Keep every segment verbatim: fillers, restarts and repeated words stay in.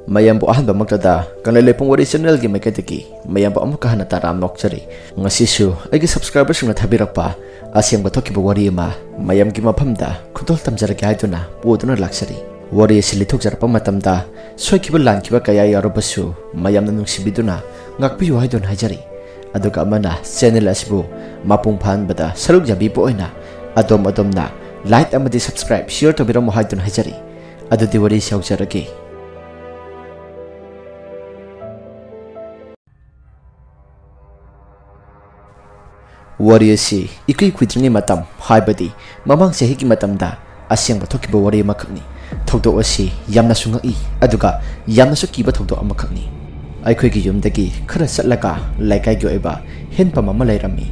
ꯃꯌꯥꯝꯕꯨ ꯑꯍꯥꯟꯕꯃꯛꯇꯗ ꯀꯪꯂꯩ ꯂꯩꯄꯨꯡ ꯋꯥꯔꯤ ꯆꯦꯅꯦꯜꯒꯤ ꯃꯥꯏꯀꯩꯗꯒꯤ ꯃꯌꯥꯝꯕꯨ ꯑꯃꯨꯛꯀ ꯍꯟꯅ ꯇꯔꯥꯝꯅ ꯑꯣꯛꯆꯔꯤ꯫ ꯉꯁꯤꯁꯨ ꯑꯩꯒꯤ ꯁꯕꯁꯀ꯭ꯔꯥꯏꯕꯔꯁꯤꯡꯅ ꯊꯥꯕꯤꯔꯛꯄ ꯑꯁꯦꯡꯕ ꯊꯣꯛꯈꯤꯕ ꯋꯥꯔꯤ ꯑꯃ ꯃꯌꯥꯝꯒꯤ ꯃꯐꯝꯗ ꯈꯨꯗꯣꯜ ꯇꯝꯖꯔꯒꯦ ꯍꯥꯏꯗꯨꯅ ꯄꯨꯗꯨꯅ ꯂꯥꯛꯆꯔꯤ꯫ ꯋꯥꯔꯤ ꯑꯁꯤ ꯂꯤꯊꯣꯛꯆꯔꯛꯄ ꯃꯇꯝꯗ ꯁꯣꯏꯈꯤꯕ ꯂꯥꯟꯈꯤꯕ ꯀꯌꯥ ꯌꯥꯎꯔꯕꯁꯨ ꯃꯌꯥꯝꯅ ꯅꯨꯡꯁꯤꯕꯤꯗꯨꯅ ꯉꯥꯛꯄꯤꯌꯨ ꯍꯥꯏꯗꯨꯅ ꯍꯥꯏꯖꯔꯤ꯫ ꯑꯗꯨꯒ ꯑꯃꯅ ꯆꯦꯅꯦꯜ ꯑꯁꯤꯕꯨ ꯃꯄꯨꯡ ꯐꯥꯍꯟꯕꯗ ꯁꯔꯨꯛ ꯌꯥꯕꯤꯕ ꯑꯣꯏꯅ ꯑꯗꯣꯝ ꯑꯗꯣꯝꯅ ꯂꯥꯏꯛ ꯑꯃꯗꯤ ꯁꯕꯁꯀ꯭ꯔꯥꯏꯕ, ꯁꯤꯌꯔ ꯇꯧꯕꯤꯔꯝꯃꯨ ꯍꯥꯏꯗꯨꯅ ꯍꯥꯏꯖꯔꯤ꯫ ꯑꯗꯨꯗꯤ ꯋꯥꯔꯤ ꯑꯁꯤ ꯍꯧꯖꯔꯒꯦ꯫ ꯋꯥꯔꯤ ꯑꯁꯤ ꯏꯀꯨꯏ ꯀꯨꯏꯗ꯭ꯔꯤꯉꯩ ꯃꯇꯝ, ꯍꯥꯏꯕꯗꯤ ꯃꯃꯥꯡ ꯆꯍꯤꯒꯤ ꯃꯇꯝꯗ ꯑꯁꯦꯡꯕ ꯊꯣꯛꯈꯤꯕ ꯋꯥꯔꯤ ꯑꯃꯈꯛꯅꯤ꯫ ꯊꯧꯗꯣꯛ ꯑꯁꯤ ꯌꯥꯝꯅꯁꯨ ꯉꯛꯏ, ꯑꯗꯨꯒ ꯌꯥꯝꯅꯁꯨ ꯀꯤꯕ ꯊꯧꯗꯣꯛ ꯑꯃꯈꯛꯅꯤ꯫ ꯑꯩꯈꯣꯏꯒꯤ ꯌꯨꯝꯗꯒꯤ ꯈꯔ ꯆꯠꯂꯒ ꯂꯩꯀꯥꯏꯒꯤ ꯑꯣꯏꯕ ꯍꯦꯟꯄꯝ ꯑꯃ ꯂꯩꯔꯝꯃꯤ꯫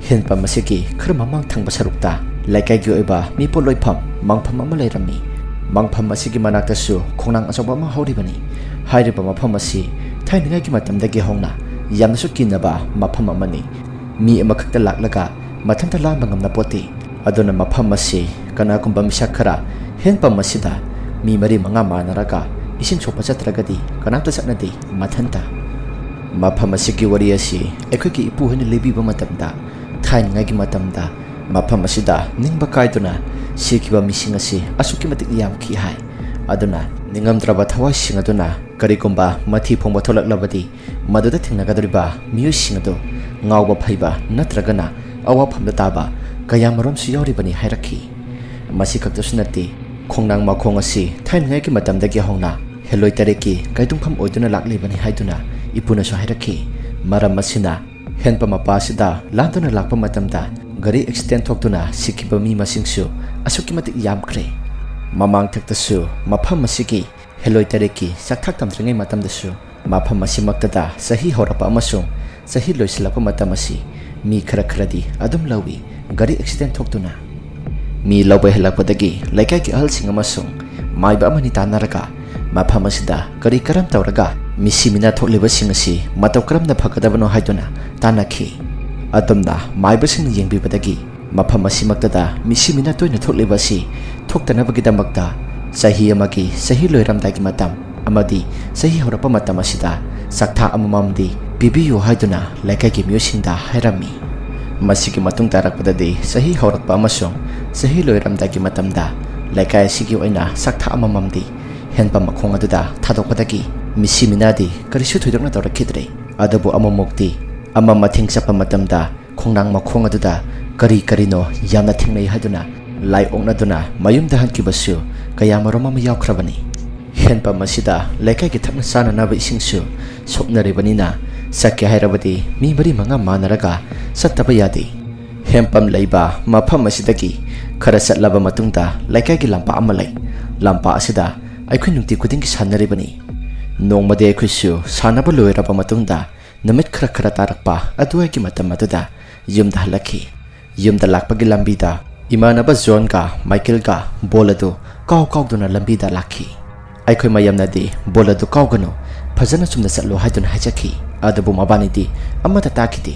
ꯍꯦꯟꯄꯝ ꯑꯁꯤꯒꯤ ꯈꯔ ꯃꯃꯥꯡ ꯊꯪꯕ ꯁꯔꯨꯛꯇ ꯂꯩꯀꯥꯏꯒꯤ ꯑꯣꯏꯕ ꯃꯤꯄꯣꯠꯂꯣꯏꯐꯝ ꯃꯪꯐꯝ ꯑꯃ ꯂꯩꯔꯝꯃꯤ꯫ ꯃꯪꯐꯝ ꯑꯁꯤꯒꯤ ꯃꯅꯥꯛꯇꯁꯨ ꯈꯣꯡꯅꯥꯡ ꯑꯆꯧꯕ ꯑꯃ ꯍꯧꯔꯤꯕꯅꯤ꯫ ꯍꯥꯏꯔꯤꯕ ꯃꯐꯝ ꯑꯁꯤ ꯊꯥꯏꯅꯉꯥꯏꯒꯤ ꯃꯇꯝꯗꯒꯤ ꯍꯧꯅ ꯌꯥꯝꯅꯁꯨ ꯀꯤꯅꯕ ꯃꯐꯝ ꯑꯃꯅꯤ꯫ ꯃꯤ ꯑꯃꯈꯛꯇ ꯂꯥꯛꯂꯒ ꯃꯊꯟꯇ ꯂꯥꯟꯕ ꯉꯝꯅ ꯄꯣꯠꯇꯦ꯫ ꯑꯗꯨꯅ ꯃꯐꯝ ꯑꯁꯤ ꯀꯅꯥꯒꯨꯝꯕ ꯃꯤꯁꯛ ꯈꯔ ꯍꯦꯟꯄꯝ ꯑꯁꯤꯗ ꯃꯤ ꯃꯔꯤ ꯃꯉꯥ ꯃꯥꯟꯅꯔꯒ ꯏꯁꯤꯡ ꯁꯣꯛꯄ ꯆꯠꯇ꯭ꯔꯒꯗꯤ ꯀꯅꯥꯝꯇ ꯆꯠꯅꯗꯦ ꯃꯊꯟꯇ꯫ ꯃꯐꯝ ꯑꯁꯤꯒꯤ ꯋꯥꯔꯤ ꯑꯁꯤ ꯑꯩꯈꯣꯏꯒꯤ ꯏꯄꯨ ꯍꯣꯏꯅ ꯂꯤꯕꯤꯕ ꯃꯇꯝꯗ, ꯊꯥꯏꯅꯉꯥꯏꯒꯤ ꯃꯇꯝꯗ ꯃꯐꯝ ꯑꯁꯤꯗ ꯅꯤꯡꯕ ꯀꯥꯏꯗꯨꯅ ꯁꯤꯈꯤꯕ ꯃꯤꯁꯤꯡ ꯑꯁꯤ ꯑꯁꯨꯛꯀꯤ ꯃꯇꯤꯛ ꯌꯥꯝꯈꯤ ꯍꯥꯏ꯫ ꯑꯗꯨꯅ ꯅꯤꯡꯉꯝꯗ꯭ꯔꯕ ꯊꯋꯥꯏꯁꯤꯡ ꯑꯗꯨꯅ ꯀꯔꯤꯒꯨꯝꯕ ꯃꯊꯤ ꯐꯣꯡꯕ ꯊꯣꯛꯂꯛꯂꯕꯗꯤ ꯃꯗꯨꯗ ꯊꯦꯡꯅꯒꯗꯧꯔꯤꯕ ꯃꯤꯑꯣꯏꯁꯤꯡ ꯑꯗꯨ ꯉꯥꯎꯕ ꯐꯩꯕ ꯅꯠꯇ꯭ꯔꯒꯅ ꯑꯋꯥꯐꯝꯗ ꯇꯥꯕ ꯀꯌꯥꯃꯔꯨꯝꯁꯨ ꯌꯥꯎꯔꯤꯕꯅꯤ ꯍꯥꯏꯔꯛꯈꯤ꯫ ꯃꯁꯤ ꯈꯛꯇꯁꯨ ꯅꯠꯇꯦ, ꯈꯣꯡꯅꯥꯡ ꯃꯈꯣꯡ ꯑꯁꯤ ꯊꯥꯏꯅꯉꯥꯏꯒꯤ ꯃꯇꯝꯗꯒꯤ ꯍꯧꯅ ꯍꯦꯂꯣꯏ ꯇꯔꯦꯠꯀꯤ ꯀꯩꯗꯨꯡꯐꯝ ꯑꯣꯏꯗꯨꯅ ꯂꯥꯛꯂꯤꯕꯅꯤ ꯍꯥꯏꯗꯨꯅ ꯏꯄꯨꯅꯁꯨ ꯍꯥꯏꯔꯛꯈꯤ꯫ ꯃꯔꯝ ꯑꯁꯤꯅ ꯍꯦꯟꯄꯝ ꯃꯄꯥ ꯑꯁꯤꯗ ꯂꯥꯟꯗꯨꯅ ꯂꯥꯛꯄ ꯃꯇꯝꯗ ꯒꯥꯔꯤ ꯑꯦꯛꯁꯤꯗꯦꯟ ꯊꯣꯛꯇꯨꯅ ꯁꯤꯈꯤꯕ ꯃꯤ ꯃꯁꯤꯡꯁꯨ ꯑꯁꯨꯛꯀꯤ ꯃꯇꯤꯛ ꯌꯥꯝꯈ꯭ꯔꯦ꯫ ꯃꯃꯥꯡ ꯊꯛꯇꯁꯨ ꯃꯐꯝ ꯑꯁꯤꯒꯤ ꯍꯦꯂꯣꯏ ꯇꯔꯦꯠꯀꯤ ꯆꯥꯛꯊꯥꯛ ꯇꯝꯗ꯭ꯔꯤꯉꯩ ꯃꯇꯝꯗꯁꯨ ꯃꯐꯝ ꯑꯁꯤꯃꯛꯇꯗ ꯆꯍꯤ ꯍꯧꯔꯛꯄ ꯑꯃꯁꯨꯡ ꯆꯍꯤ ꯂꯣꯏꯁꯤꯜꯂꯛꯄ ꯃꯇꯝ ꯑꯁꯤ ꯃꯤ ꯈꯔ ꯈꯔꯗꯤ ꯑꯗꯨꯝ ꯂꯧꯏ ꯒꯥꯔꯤ ꯑꯦꯛꯁꯤꯗꯦꯟ ꯊꯣꯛꯇꯨꯅ꯫ ꯃꯤ ꯂꯧꯕ ꯍꯦꯜꯂꯛꯄꯗꯒꯤ ꯂꯩꯀꯥꯏꯒꯤ ꯑꯍꯜꯁꯤꯡ ꯑꯃꯁꯨꯡ ꯃꯥꯏꯕ ꯑꯃꯅꯤ ꯇꯥꯟꯅꯔꯒ ꯃꯐꯝ ꯑꯁꯤꯗ ꯀꯔꯤ ꯀꯔꯝ ꯇꯧꯔꯒ ꯃꯤꯁꯤ ꯃꯤꯅꯥ ꯊꯣꯛꯂꯤꯕꯁꯤꯡ ꯑꯁꯤ ꯃꯇꯧ ꯀꯔꯝꯅ ꯐꯒꯗꯕꯅꯣ ꯍꯥꯏꯗꯨꯅ ꯇꯥꯟꯅꯈꯤ꯫ ꯑꯗꯨꯝꯅ ꯃꯥꯏꯕꯁꯤꯡꯅ ꯌꯦꯡꯕꯤꯕꯗꯒꯤ ꯃꯐꯝ ꯑꯁꯤꯃꯛꯇꯗ ꯃꯤꯁꯤ ꯃꯤꯅꯥ ꯇꯣꯏꯅ ꯊꯣꯛꯂꯤꯕ ꯑꯁꯤ ꯊꯣꯛꯇꯅꯕꯒꯤꯗꯃꯛꯇ ꯆꯍꯤ ꯑꯃꯒꯤ ꯆꯍꯤ ꯂꯣꯏꯔꯝꯗꯥꯏꯒꯤ ꯃꯇꯝ, ꯑꯃꯗꯤ ꯆꯍꯤ ꯍꯧꯔꯛꯄ ꯃꯇꯝ ꯑꯁꯤꯗ ꯆꯥꯛꯊꯥꯛ ꯑꯃꯃꯝꯗꯤ ꯄꯤꯕꯤꯌꯨ ꯍꯥꯏꯗꯨꯅ ꯂꯩꯀꯥꯏꯒꯤ ꯃꯤꯑꯣꯏꯁꯤꯡꯗ ꯍꯥꯏꯔꯝꯃꯤ꯫ ꯃꯁꯤꯒꯤ ꯃꯇꯨꯡ ꯇꯥꯔꯛꯄꯗꯗꯤ ꯆꯍꯤ ꯍꯧꯔꯛꯄ ꯑꯃꯁꯨꯡ ꯆꯍꯤ ꯂꯣꯏꯔꯝꯗꯥꯏꯒꯤ ꯃꯇꯝꯗ ꯂꯩꯀꯥꯏ ꯑꯁꯤꯒꯤ ꯑꯣꯏꯅ ꯆꯥꯛꯊꯥꯛ ꯑꯃꯃꯝꯗꯤ ꯍꯦꯟꯄꯝ ꯃꯈꯣꯡ ꯑꯗꯨꯗ ꯊꯥꯗꯣꯛꯄꯗꯒꯤ ꯃꯤꯁꯤ ꯃꯤꯅꯥꯗꯤ ꯀꯔꯤꯁꯨ ꯊꯣꯏꯗꯣꯛꯅ ꯇꯧꯔꯛꯈꯤꯗ꯭ꯔꯦ꯫ ꯑꯗꯨꯕꯨ ꯑꯃꯨꯛꯃꯨꯛꯇꯤ ꯑꯃ ꯃꯊꯦꯡ ꯆꯠꯄ ꯃꯇꯝꯗ ꯈꯣꯡꯅꯥꯡ ꯃꯈꯣꯡ ꯑꯗꯨꯗ ꯀꯔꯤ ꯀꯔꯤꯅꯣ ꯌꯥꯝꯅ ꯊꯦꯡꯅꯩ ꯍꯥꯏꯗꯨꯅ ꯂꯥꯏ ꯑꯣꯛꯅꯗꯨꯅ ꯃꯌꯨꯝꯗ ꯍꯟꯈꯤꯕꯁꯨ ꯀꯌꯥꯃꯔꯨꯝ ꯑꯃ ꯌꯥꯎꯈ꯭ꯔꯕꯅꯤ꯫ ꯍꯦꯟꯄꯝ ꯑꯁꯤꯗ ꯂꯩꯀꯥꯏꯒꯤ ꯊꯛꯅ ꯆꯥꯅꯅꯕ ꯏꯁꯤꯡꯁꯨ ꯁꯣꯛꯅꯔꯤꯕꯅꯤꯅ ꯆꯠꯀꯦ ꯍꯥꯏꯔꯕꯗꯤ ꯃꯤ ꯃꯔꯤ ꯃꯉꯥ ꯃꯥꯟꯅꯔꯒ ꯆꯠꯇꯕ ꯌꯥꯗꯦ꯫ ꯍꯦꯟꯄꯝ ꯂꯩꯕ ꯃꯐꯝ ꯑꯁꯤꯗꯒꯤ ꯈꯔ ꯆꯠꯂꯕ ꯃꯇꯨꯡꯗ ꯂꯩꯀꯥꯏꯒꯤ ꯂꯝꯄꯥꯛ ꯑꯃ ꯂꯩ꯫ ꯂꯝꯄꯥꯛ ꯑꯁꯤꯗ ꯑꯩꯈꯣꯏ ꯅꯨꯡꯇꯤ ꯈꯨꯗꯤꯡꯒꯤ ꯁꯥꯟꯅꯔꯤꯕꯅꯤ꯫ ꯅꯣꯡꯃꯗꯤ ꯑꯩꯈꯣꯏꯁꯨ ꯁꯥꯟꯅꯕ ꯂꯣꯏꯔꯕ ꯃꯇꯨꯡꯗ ꯅꯨꯃꯤꯠ ꯈꯔ ꯈꯔ ꯇꯥꯔꯛꯄ ꯑꯗꯨꯋꯥꯏꯒꯤ ꯃꯇꯝ ꯑꯗꯨꯗ ꯌꯨꯝꯗ ꯍꯜꯂꯛꯈꯤ꯫ ꯌꯨꯝꯗ ꯂꯥꯛꯄꯒꯤ ꯂꯝꯕꯤꯗ ꯏꯃꯥꯟꯅꯕ ꯖꯣꯟꯒ ꯃꯥꯏꯀꯦꯜꯒ ꯕꯣꯜ ꯑꯗꯨ ꯀꯥꯎ ꯀꯥꯎꯗꯨꯅ ꯂꯝꯕꯤꯗ ꯂꯥꯛꯈꯤ꯫ ꯑꯩꯈꯣꯏ ꯃꯌꯥꯝꯅꯗꯤ ꯕꯣꯜ ꯑꯗꯨ ꯀꯥꯎꯒꯅꯨ, ꯐꯖꯅ ꯆꯨꯝꯅ ꯆꯠꯂꯨ ꯍꯥꯏꯗꯨꯅ ꯍꯥꯏꯖꯈꯤ꯫ ꯑꯗꯨꯕꯨ ꯃꯕꯥꯅꯤꯗꯤ ꯑꯃꯠꯇ ꯇꯥꯈꯤꯗꯦ꯫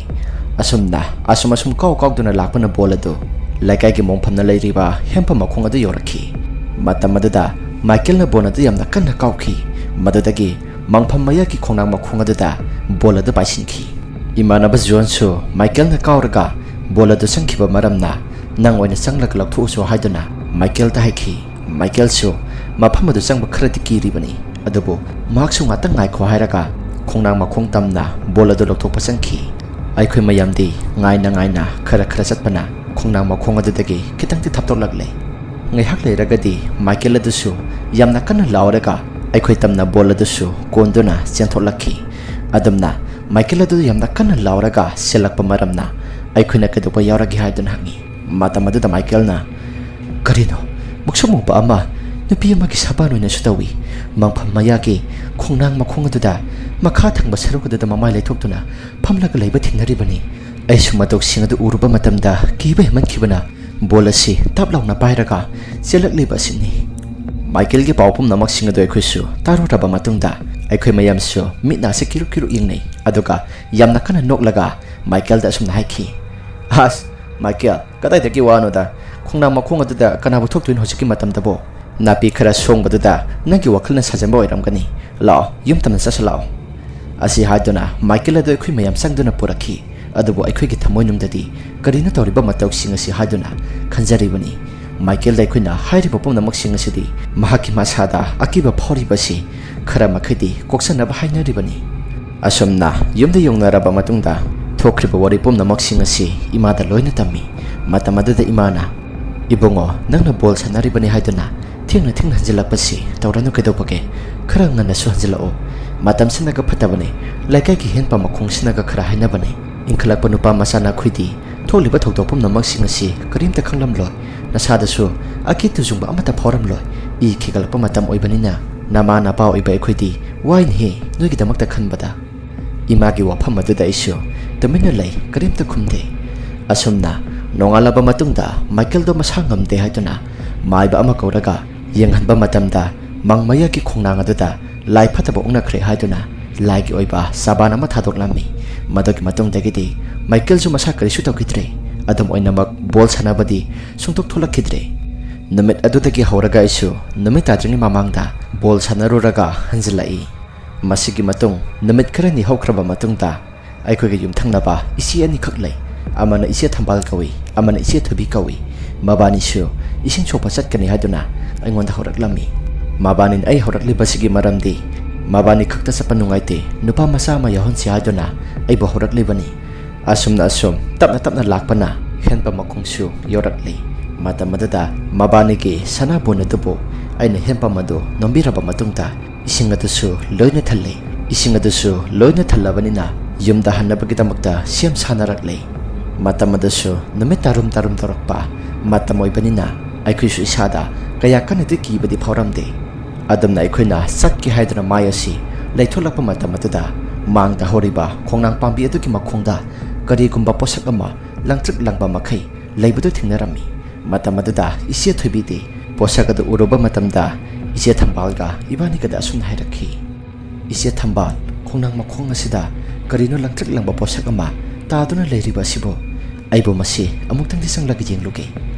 ꯑꯁꯨꯝꯅ ꯑꯁꯨꯝ ꯑꯁꯨꯝ ꯀꯥꯎ ꯀꯥꯎꯗꯨꯅ ꯂꯥꯛꯄꯅ ꯕꯣꯜ ꯑꯗꯨ ꯂꯩꯀꯥꯏꯒꯤ ꯃꯣꯡꯐꯝꯅ ꯂꯩꯔꯤꯕ ꯍꯦꯟꯄꯝ ꯃꯈꯣꯡ ꯑꯗꯨ ꯌꯧꯔꯛꯈꯤ꯫ ꯃꯇꯝ ꯑꯗꯨꯗ ꯃꯥꯏꯀꯦꯜꯅ ꯕꯣꯜ ꯑꯗꯨ ꯌꯥꯝꯅ ꯀꯟꯅ ꯀꯥꯎꯈꯤ꯫ ꯃꯗꯨꯗꯒꯤ ꯃꯣꯡꯐꯝ ꯃꯌꯥꯒꯤ ꯈꯣꯡꯅꯥꯡ ꯃꯈꯣꯡ ꯑꯗꯨꯗ ꯕꯣꯜ ꯑꯗꯨ ꯄꯥꯏꯁꯤꯟꯈꯤ꯫ ꯏꯃꯥꯟꯅꯕ ꯖꯣꯟꯁꯨ ꯃꯥꯏꯀꯦꯜꯅ ꯀꯥꯎꯔꯒ ꯕꯣꯜ ꯑꯗꯨ ꯆꯪꯈꯤꯕ ꯃꯔꯝꯅ ꯅꯪ ꯑꯣꯏꯅ ꯆꯪꯂꯒ ꯂꯧꯊꯣꯛꯎꯁꯨ ꯍꯥꯏꯗꯨꯅ ꯃꯥꯏꯀꯦꯜꯗ ꯍꯥꯏꯈꯤ꯫ ꯃꯥꯏꯀꯦꯜꯁꯨ ꯃꯐꯝ ꯑꯗꯨ ꯆꯪꯕ ꯈꯔꯗꯤ ꯀꯤꯔꯤꯕꯅꯤ, ꯑꯗꯨꯕꯨ ꯃꯍꯥꯛꯁꯨ ꯉꯥꯛꯇꯪ ꯉꯥꯏꯈꯣ ꯍꯥꯏꯔꯒ ꯈꯣꯡꯅꯥꯡ ꯃꯈꯣꯡ ꯇꯝꯅ ꯕꯣꯜ ꯑꯗꯨ ꯂꯧꯊꯣꯛꯄ ꯆꯪꯈꯤ꯫ ꯑꯩꯈꯣꯏ ꯃꯌꯥꯝꯗꯤ ꯉꯥꯏꯅ ꯉꯥꯏꯅ ꯈꯔ ꯈꯔ ꯆꯠꯄꯅ ꯈꯣꯡꯅꯥꯡ ꯃꯈꯣꯡ ꯑꯗꯨꯗꯒꯤ ꯈꯤꯇꯪꯗꯤ ꯊꯥꯞꯇꯣꯛꯂꯛꯂꯦ꯫ ꯉꯥꯏꯍꯥꯛ ꯂꯩꯔꯒꯗꯤ ꯃꯥꯏꯀꯦꯜ ꯑꯗꯨꯁꯨ ꯌꯥꯝꯅ ꯀꯟꯅ ꯂꯥꯎꯔꯒ ꯑꯩꯈꯣꯏ ꯇꯝꯅ ꯕꯣꯜ ꯑꯗꯨꯁꯨ ꯀꯣꯟꯗꯨꯅ ꯆꯦꯟꯊꯣꯛꯂꯛꯈꯤ꯫ ꯑꯗꯨꯝꯅ ꯃꯥꯏꯀꯦꯜ ꯑꯗꯨ ꯌꯥꯝꯅ ꯀꯟꯅ ꯂꯥꯎꯔꯒ ꯆꯦꯜꯂꯛꯄ ꯃꯔꯝꯅ ꯑꯩꯈꯣꯏꯅ ꯀꯩꯗꯧꯕ ꯌꯥꯎꯔꯒꯦ ꯍꯥꯏꯗꯨꯅ ꯍꯪꯉꯤ꯫ ꯃꯇꯝ ꯑꯗꯨꯗ ꯃꯥꯏꯀꯦꯜꯅ, "ꯀꯔꯤꯅꯣ? ꯃꯨꯛꯁꯨ ꯃꯨꯕ ꯑꯃ ꯅꯨꯄꯤ ꯑꯃꯒꯤ ꯁꯕꯥꯟ ꯑꯣꯏꯅꯁꯨ ꯇꯧꯏ꯫ ꯃꯪꯐꯝ ꯃꯌꯥꯒꯤ ꯈꯣꯡꯅꯥꯡ ꯃꯈꯣꯡ ꯑꯗꯨꯗ ꯃꯈꯥ ꯊꯪꯕ ꯁꯔꯨꯛ ꯑꯗꯨꯗ ꯃꯃꯥꯏ ꯂꯩꯊꯣꯛꯇꯨꯅ ꯐꯝꯂꯒ ꯂꯩꯕ ꯊꯦꯡꯅꯔꯤꯕꯅꯤ꯫ ꯑꯩꯁꯨ ꯃꯇꯧꯁꯤꯡ ꯑꯗꯨ ꯎꯔꯨꯕ ꯃꯇꯝꯗ ꯀꯤꯕ ꯍꯦꯟꯃꯟꯈꯤꯕꯅ ꯕꯣꯜ ꯑꯁꯤ ꯇꯞ ꯂꯥꯎꯅ ꯄꯥꯏꯔꯒ ꯆꯦꯜꯂꯛꯂꯤꯕ ꯑꯁꯤꯅꯤ꯫" ꯃꯥꯏꯀꯦꯜꯒꯤ ꯄꯥꯎ ꯄꯨꯝꯅꯃꯛꯁꯤꯡ ꯑꯗꯨ ꯑꯩꯈꯣꯏꯁꯨ ꯇꯥꯔꯨꯔꯕ ꯃꯇꯨꯡꯗ ꯑꯩꯈꯣꯏ ꯃꯌꯥꯝꯁꯨ ꯃꯤꯠ ꯅꯥꯁꯤ ꯀꯤꯔꯨꯛ ꯀꯤꯔꯨꯛ ꯌꯦꯡꯅꯩ꯫ ꯑꯗꯨꯒ ꯌꯥꯝꯅ ꯀꯟꯅ ꯅꯣꯛꯂꯒ ꯃꯥꯏꯀꯦꯜꯗ ꯑꯁꯨꯝꯅ ꯍꯥꯏꯈꯤ, "ꯑꯁ, ꯃꯥꯏꯀꯦꯜ, ꯀꯗꯥꯏꯗꯒꯤ ꯋꯥꯅꯣꯗ? ꯈꯣꯡꯅꯥꯡ ꯃꯈꯣꯡ ꯑꯗꯨꯗ ꯀꯅꯥꯕꯨ ꯊꯣꯛꯇꯣꯏꯅꯣ ꯍꯧꯖꯤꯛꯀꯤ ꯃꯇꯝꯗꯕꯣ? ꯅꯥꯄꯤ ꯈꯔ ꯁꯣꯡꯕꯗꯨꯗ ꯅꯪꯒꯤ ꯋꯥꯈꯜꯅ ꯁꯥꯖꯟꯕ ꯑꯣꯏꯔꯝꯒꯅꯤ꯫ ꯂꯥꯛꯑꯣ, ꯌꯨꯝ ꯇꯝꯅ ꯆꯠꯁꯤ ꯂꯥꯛꯑꯣ꯫ ꯑꯁꯤ ꯍꯥꯏꯗꯨꯅ ꯃꯥꯏꯀꯦꯜ ꯑꯗꯨ ꯑꯩꯈꯣꯏ ꯃꯌꯥꯝ ꯆꯪꯗꯨꯅ ꯄꯨꯔꯛꯈꯤ꯫ ꯑꯗꯨꯕꯨ ꯑꯩꯈꯣꯏꯒꯤ ꯊꯃꯣꯏꯅꯨꯡꯗꯗꯤ ꯀꯔꯤꯅꯣ ꯇꯧꯔꯤꯕ ꯃꯇꯧꯁꯤꯡ ꯑꯁꯤ ꯍꯥꯏꯗꯨꯅ ꯈꯟꯖꯔꯤꯕꯅꯤ꯫ ꯃꯥꯏꯀꯦꯜꯗ ꯑꯩꯈꯣꯏꯅ ꯍꯥꯏꯔꯤꯕ ꯄꯨꯝꯅꯃꯛꯁꯤꯡ ꯑꯁꯤꯗꯤ ꯃꯍꯥꯛꯀꯤ ꯃꯁꯥꯗ ꯑꯀꯤꯕ ꯐꯥꯎꯔꯤꯕꯁꯤ ꯈꯔ ꯃꯈꯩꯗꯤ ꯀꯣꯛꯆꯅꯕ ꯍꯥꯏꯅꯔꯤꯕꯅꯤ꯫ ꯑꯁꯨꯝꯅ ꯌꯨꯝꯗ ꯌꯧꯅꯔꯕ ꯃꯇꯨꯡꯗ ꯊꯣꯛꯈ꯭ꯔꯤꯕ ꯋꯥꯔꯤ ꯄꯨꯝꯅꯃꯛꯁꯤꯡ ꯑꯁꯤ ꯏꯃꯥꯗ ꯂꯣꯏꯅ ꯇꯝꯃꯤ꯫ ꯃꯇꯝ ꯑꯗꯨꯗ ꯏꯃꯥꯅ, "ꯏꯕꯨꯡꯉꯣ, ꯅꯪꯅ ꯕꯣꯜ ꯁꯥꯟꯅꯔꯤꯕꯅꯤ ꯍꯥꯏꯗꯨꯅ ꯊꯦꯡꯅ ꯊꯦꯡꯅ ꯍꯟꯖꯤꯜꯂꯛꯄꯁꯤ ꯇꯧꯔꯅꯨ ꯀꯩꯗꯧꯕꯒꯦ? ꯈꯔ ꯉꯟꯅꯁꯨ ꯍꯟꯖꯤꯜꯂꯛꯑꯣ꯫ ꯃꯇꯝꯁꯤꯅꯒ ꯐꯠꯇꯕꯅꯦ꯫ ꯂꯩꯀꯥꯏꯒꯤ ꯍꯦꯟꯄꯝ ꯃꯈꯣꯡꯁꯤꯅꯒ ꯈꯔ ꯍꯥꯏꯅꯕꯅꯦ꯫ ꯏꯟꯈꯠꯂꯛꯄ ꯅꯨꯄꯥ ꯃꯆꯥ ꯅꯈꯣꯏꯗꯤ ꯊꯣꯛꯂꯤꯕ ꯊꯧꯗꯣꯛ ꯄꯨꯝꯅꯃꯛꯁꯤꯡ ꯑꯁꯤ ꯀꯔꯤꯝꯇ ꯈꯪꯂꯝꯂꯣꯏ꯫ ꯅꯁꯥꯗꯁꯨ ꯑꯀꯤ ꯇꯨꯖꯨꯡꯕ ꯑꯃꯠꯇ ꯐꯥꯎꯔꯝꯂꯣꯏ꯫ ꯏ ꯈꯤꯒꯠꯂꯛꯄ ꯃꯇꯝ ꯑꯣꯏꯕꯅꯤꯅ ꯅꯃꯥ ꯅꯄꯥ ꯑꯣꯏꯕ ꯑꯩꯈꯣꯏꯗꯤ ꯋꯥꯏꯅꯦꯍꯦ ꯅꯣꯏꯒꯤꯗꯃꯛꯇ ꯈꯟꯕꯗ"꯫ ꯏꯃꯥꯒꯤ ꯋꯥꯐꯝ ꯑꯗꯨꯗ ꯑꯩꯁꯨ ꯇꯨꯃꯤꯟꯅ ꯂꯩ, ꯀꯔꯤꯝꯇ ꯈꯨꯝꯗꯦ꯫ ꯑꯁꯨꯝꯅ ꯅꯣꯡꯉꯥꯜꯂꯕ ꯃꯇꯨꯡꯗ ꯃꯥꯏꯀꯦꯜꯗꯣ ꯃꯁꯥ ꯉꯝꯗꯦ ꯍꯥꯏꯗꯨꯅ ꯃꯥꯏꯕ ꯑꯃ ꯀꯧꯔꯒ ꯌꯦꯡꯍꯟꯕ ꯃꯇꯝꯗ ꯃꯪ ꯃꯌꯥꯒꯤ ꯈꯣꯡꯅꯥꯡ ꯑꯗꯨꯗ ꯂꯥꯏ ꯐꯠꯇꯕ ꯑꯣꯛꯅꯈ꯭ꯔꯦ ꯍꯥꯏꯗꯨꯅ ꯂꯥꯏꯒꯤ ꯑꯣꯏꯕ ꯁꯥꯕꯥꯟ ꯑꯃ ꯊꯥꯗꯣꯛꯂꯝꯃꯤ꯫ ꯃꯗꯨꯒꯤ ꯃꯇꯨꯡꯗꯒꯤꯗꯤ ꯃꯥꯏꯀꯦꯜꯁꯨ ꯃꯁꯥ ꯀꯔꯤꯁꯨ ꯇꯧꯈꯤꯗ꯭ꯔꯦ꯫ ꯑꯗꯨꯝ ꯑꯣꯏꯅꯃꯛ ꯕꯣꯜ ꯁꯥꯟꯅꯕꯗꯤ ꯁꯨꯡꯊꯣꯛ ꯊꯣꯛꯂꯛꯈꯤꯗ꯭ꯔꯦ꯫ ꯅꯨꯃꯤꯠ ꯑꯗꯨꯗꯒꯤ ꯍꯧꯔꯒ ꯑꯩꯁꯨ ꯅꯨꯃꯤꯠ ꯇꯥꯗ꯭ꯔꯤꯉꯩ ꯃꯃꯥꯡꯗ ꯕꯣꯜ ꯁꯥꯟꯅꯔꯨꯔꯒ ꯍꯟꯖꯤꯜꯂꯛꯏ꯫ ꯃꯁꯤꯒꯤ ꯃꯇꯨꯡ ꯅꯨꯃꯤꯠ ꯈꯔꯅꯤ ꯍꯧꯈ꯭ꯔꯕ ꯃꯇꯨꯡꯗ ꯑꯩꯈꯣꯏꯒꯤ ꯌꯨꯝꯊꯪꯅꯕ ꯏꯆꯦ ꯑꯅꯤꯈꯛ ꯂꯩ꯫ ꯑꯃꯅ ꯏꯆꯦ ꯊꯝꯕꯥꯜ ꯀꯧꯏ, ꯑꯃꯅ ꯏꯆꯦ ꯊꯣꯏꯕꯤ ꯀꯧꯏ꯫ ꯃꯕꯥꯅꯤꯁꯨ ꯏꯁꯤꯡ ꯁꯣꯛꯄ ꯆꯠꯀꯅꯤ ꯍꯥꯏꯗꯨꯅ ꯑꯩꯉꯣꯟꯗ ꯍꯧꯔꯛꯂꯝꯃꯤ꯫ ꯃꯕꯥꯅꯤꯅ ꯑꯩ ꯍꯧꯔꯛꯂꯤꯕꯁꯤꯒꯤ ꯃꯔꯝꯗꯤ ꯃꯕꯥꯅꯤ ꯈꯛꯇ ꯆꯠꯄ ꯅꯨꯡꯉꯥꯏꯇꯦ, ꯅꯨꯄꯥ ꯃꯆꯥ ꯑꯃ ꯌꯥꯎꯍꯟꯁꯤ ꯍꯥꯏꯗꯨꯅ ꯑꯩꯕꯨ ꯍꯧꯔꯛꯂꯤꯕꯅꯤ꯫ ꯑꯁꯨꯝꯅ ꯑꯁꯨꯝ ꯇꯞꯅ ꯇꯞꯅ ꯂꯥꯛꯄꯅ ꯍꯦꯟꯄꯝ ꯃꯈꯣꯡꯁꯨ ꯌꯧꯔꯛꯂꯤ꯫ ꯃꯇꯝ ꯑꯗꯨꯗ ꯃꯕꯥꯅꯤꯒꯤ ꯁꯅꯥꯕꯨꯟ ꯑꯗꯨꯕꯨ ꯑꯩꯅ ꯍꯦꯟꯄꯝ ꯑꯗꯨ ꯅꯣꯝꯕꯤꯔꯕ ꯃꯇꯨꯡꯗ ꯏꯁꯤꯡ ꯑꯗꯨꯁꯨ ꯂꯣꯏꯅ ꯊꯜꯂꯦ꯫ ꯏꯁꯤꯡ ꯑꯗꯨꯁꯨ ꯂꯣꯏꯅ ꯊꯜꯂꯕꯅꯤꯅ ꯌꯨꯝꯗ ꯍꯟꯅꯕꯒꯤꯗꯃꯛꯇ ꯁꯦꯝ ꯁꯥꯅꯔꯛꯂꯦ꯫ ꯃꯇꯝ ꯑꯗꯨꯁꯨ ꯅꯨꯃꯤꯠ ꯇꯥꯔꯨꯝ ꯇꯥꯔꯨꯝ ꯇꯧꯔꯛꯄ ꯃꯇꯝ ꯑꯣꯏꯕꯅꯤꯅ ꯑꯩꯈꯣꯏꯁꯨ ꯏꯁꯥꯗ ꯀꯌꯥ ꯀꯟꯅꯗꯤ ꯀꯤꯕꯗꯤ ꯐꯥꯎꯔꯝꯗꯦ꯫ ꯑꯗꯨꯝꯅ ꯑꯩꯈꯣꯏꯅ ꯆꯠꯀꯦ ꯍꯥꯏꯗꯨꯅ ꯃꯥꯏ ꯑꯁꯤ ꯂꯩꯊꯣꯛꯂꯛꯄ ꯃꯇꯝ ꯑꯗꯨꯗ ꯃꯥꯡꯗ ꯍꯧꯔꯤꯕ ꯈꯣꯡꯅꯥꯡ ꯄꯥꯝꯕꯤ ꯑꯗꯨꯒꯤ ꯃꯈꯣꯡꯗ ꯀꯔꯤꯒꯨꯝꯕ ꯄꯣꯠꯁꯛ ꯑꯃ ꯂꯪꯇ꯭ꯔꯤꯛ ꯂꯪꯕ ꯃꯈꯩ ꯂꯩꯕꯗꯨ ꯊꯦꯡꯅꯔꯝꯃꯤ꯫ ꯃꯇꯝ ꯑꯗꯨꯗ ꯏꯆꯦ ꯊꯣꯏꯕꯤꯗꯤ ꯄꯣꯠꯁꯛ ꯑꯗꯨ ꯎꯔꯨꯕ ꯃꯇꯝꯗ ꯏꯆꯦ ꯊꯝꯕꯥꯜꯒ ꯏꯕꯥꯅꯤꯒꯗ ꯑꯁꯨꯝꯅ ꯍꯥꯏꯔꯛꯈꯤ, "ꯏꯆꯦ ꯊꯝꯕꯥꯜ, ꯈꯣꯡꯅꯥꯡ ꯃꯈꯣꯡ ꯑꯁꯤꯗ ꯀꯔꯤꯅꯣ ꯂꯪꯇ꯭ꯔꯤꯛ ꯂꯪꯕ ꯄꯣꯠꯁꯛ ꯑꯃ ꯇꯥꯗꯨꯅ ꯂꯩꯔꯤꯕ ꯑꯁꯤꯕꯨ? ꯑꯩꯕꯨ ꯃꯁꯤ ꯑꯃꯨꯛꯇꯪꯗꯤ ꯆꯪꯂꯒ ꯌꯦꯡꯂꯨꯒꯦ"꯫